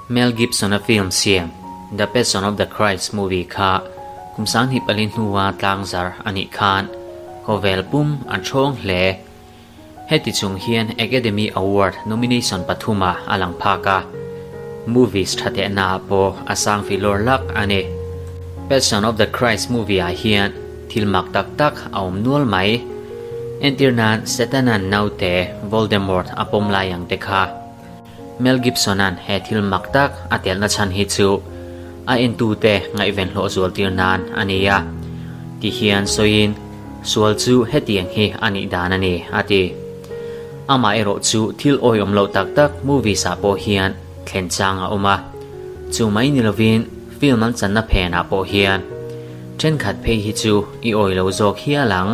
Mel Gibson-a film siam The Passion of the Christ movie kha kum 2004 hnua tlangzar a nih khan khawvel pum a ṭhawng hle. Heti chung hian Academy Award nomination pathuma a lang phak a, movies ṭha tehnaah pawh a sang filawr lak a ni. Passion of the Christ movie-ah hian thil mak tak tak a awm nual mai. Entir nan Satan-a'n naute Voldemort a pawm lai ang te kha. Mel Gibson-a'n he thil mak tak a telna chhan hi chu a entute ngaihven hlawh zual tir nan a ni a, ti hian sawiin sual chu hetiang hi a nih dan a ni, a ti. Amah erawh chu thil awihawm loh tak tak movies-ah pawh hian thlen chang a awm a, chu mai ni lovin film an channa phenah pawh hian thenkhat phei hi chu i awih lo zawk hial ang.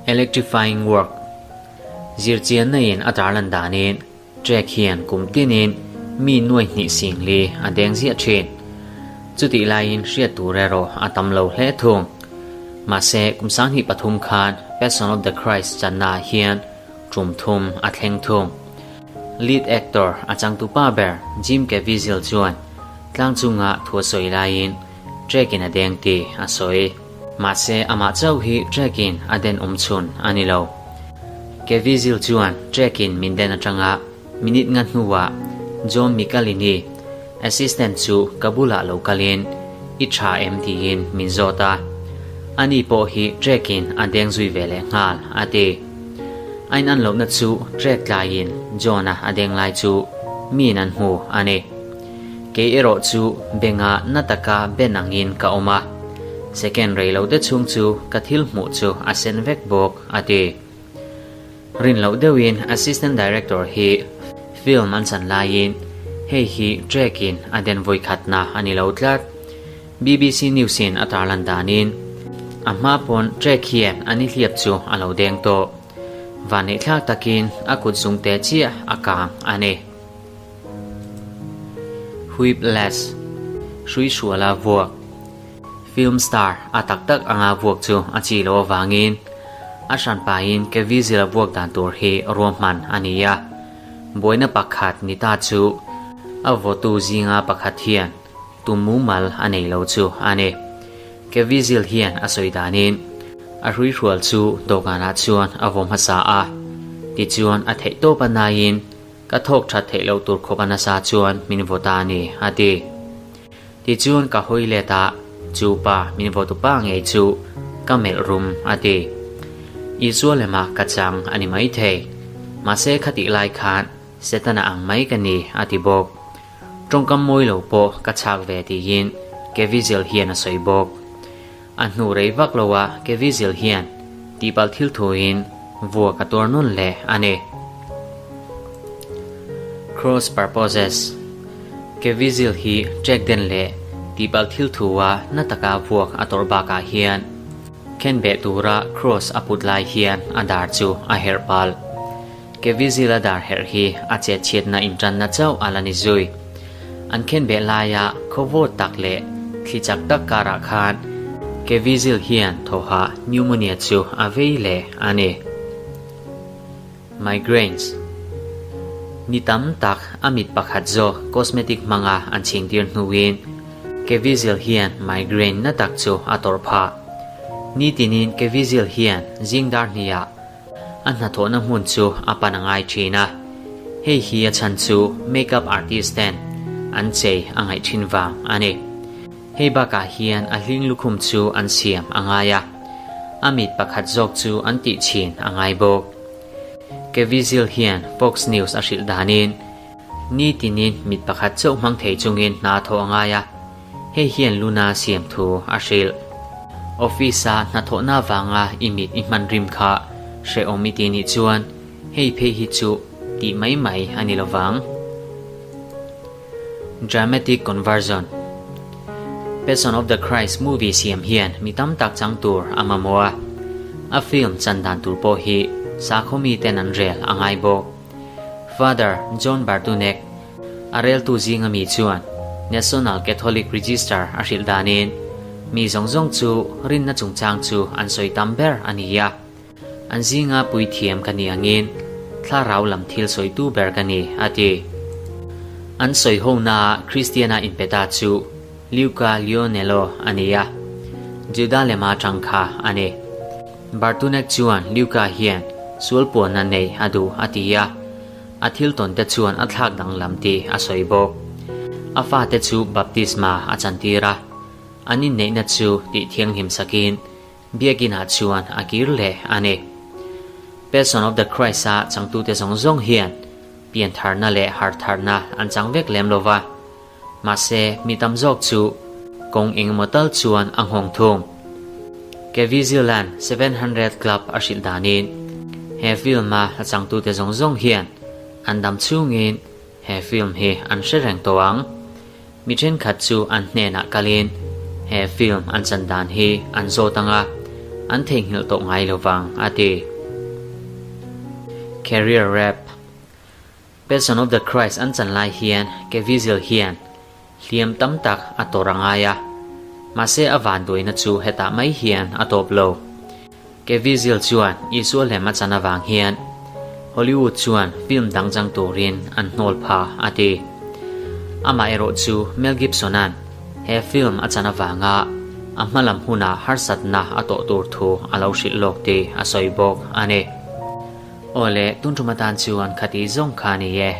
Electrifying work. Zirchianna in a tarlan danin Trek hian kum tinin mi nuai hnih sing li a deng ziah thin. Chutih laiin hriat tur erawh a tam lo hle thung. Mahse kum 2003 khan Passion of the Christ channa ah hian tum thum a thleng thung. Lead actor a changtupa ber Jim Caviezel chuan tlang chunga thu a sawi laiin Trek in a deng tih a sawi. Mahse amah chauh hi Trek in a den awm chhun a ni lo. Caviezel chuan Trek in min den atanga minute nga hnuah John Michalini, assistant chu ka bulah lo kalin i tha em tiin min zawt a. Ani pawh hi Trek in a deng zui ve leh nghal a ti. A in an lohna chu Trek tlaiin John-a a deng lai chu miin an hmu a ni. Kei erawh chu benga na taka ben angin ka awm a, second rei lo te chhung chu ka thil hmuh chu a sen vek bawk, a ti. Rin loh deuhin Assistant Director hi film an chan laiin hei hi track in a den vawi khatna a ni lo tlat. BBC News in a tarlan danin a hma pawn track hian a nihliap chu a lo deng tawh. Vanneihthlak takin a kut zungte chiah a kang a ni. Whiplash, Hruihruala vuak, Film star a tak tak anga vuak chu a chi loh avangin a hranpain Caviezel-a vuak dan tur hi ruahman a ni a. Buaina pakhat ni ta chu a vawtu zinga pakhat hian tum mumal a nei lo chu a ni. Caviezel hian a sawi danin a hruihrual chu dawhkanah chuan a vaw hmasa a, tichuan a theihtawp a naiin Ka thawk that theih loh tur khawp a nasa chuan min vaw ta a ni, a ti. Tichuan ka hawi let a, chu pa min vaw tu pa ngei chu ka melh rum, a ti. Isua lemah ka chang a ni maithei. Mahse khatih lai khan Setana ang mai ka ni, a ti bawk. Tawngkam mawi lo pawh ka chhak ve tiin Caviezel hian a sawi bawk. A hnu rei vak lo a Caviezel hian tihpalh thil thuin vuak a tuar nawn leh a ni. Cross purposes Caviezel hi track den leh tihpalh thil thua na taka vuak a tawrh bakah hian khenbeh tura cross a put lai hian a dar chu a herh palh. Caviezel-a dar herh hi a chetchhiatna intanna chauh a la ni zui. An khenbeh laia khawvawt tak leh thli chak tak karah khan Caviezel hian thawha pneumonia chu a vei leh a ni. Migraines Ni tam tak a mit pakhat zawk cosmetic hmanga an chhingtir hnuin Caviezel hian migraine na tak chu a tawrh phah. Nitinin Caviezel hian zing dar hniah A hnathawhna hmun chu a pan a ngai thin a, hei hi a chhan chu make-up artist ten an chei a ngaih thin vang a ni. Hei bakah hian a hling lukhum chu an siam a ngai a, a mit pakhat zawk chu an tih chhin a ngai bawk. Caviezel hian Fox News a hrilh danin, Ni tinin mit pakhat chauh hmang thei chungin hna a thawh a ngai a, Hei hian Luna siam thu a hrilh. Office-a hnathawhna vanga i mit i hman rim kha hrehawm i ti nih chuan hei phei hi chu tih mai mai a ni lo vang. Dramatic Conversion Passion of the Christ movie siam hian mi tam tak chang tur a mamawh a, a film chan dan tur pawh hi sakhaw miten an rel a ngai bawk. Father John Bartunek, A reltu zinga mi chuan National Catholic Register a hrilh danin mi zawng zawng chu rinna chungchang chu an sawi tam ber a ni a. An zinga puithiam ka ni angin Thlarau lam thil sawitu ber ka ni, a ti. An sawi honaah Kristiana inpe ta chu Luca Lionello a ni a, Juda lema tang kha a ni. Bartunek chuan Luca hian sual puanna nei a duh a ti a, a thil tawn te chuan a thlak danglam tih a sawi bawk. A fate chu baptisma a chantir a, an inneihna chu tih thianghlim sakin Biakinah chuan a kir leh a ni. Passion of the Christ-a changtute zawng zawng hian piantharna leh harhtharna an chang vek lem lo va, mahse mi tam zawk chu kawng engemaw tal chuan a nghawng thung. Kevizilan 700 Club a hrilh danin he film-a a changtute zawng zawng hian an dam chhungin he film hi an hre reng tawh ang. Mi thenkhat chu an hnenah kalin he film an chan dan hi an zawt ang a, an theihnghilh tawh ngai lo vang, a ti. Career Rap Passion of the Christ an chan lai hian Caviezel hian hliam tam tak a tawrh a ngai a, mahse a vanduaina chu hetah mai hian a tawp lo. Caviezel chuan Isua lem a chan avang hian Hollywood chuan film dang chang turin an hnawl pha a ti. Amaherawh chu Mel Gibson-a'n he film a chan avanga a hmalam hunah harsatna a tawh tur thu a lo hrilh lawk tih a sawi bawk a ni. Aw le, tun tum atan chuan khati zawng kha a ni e.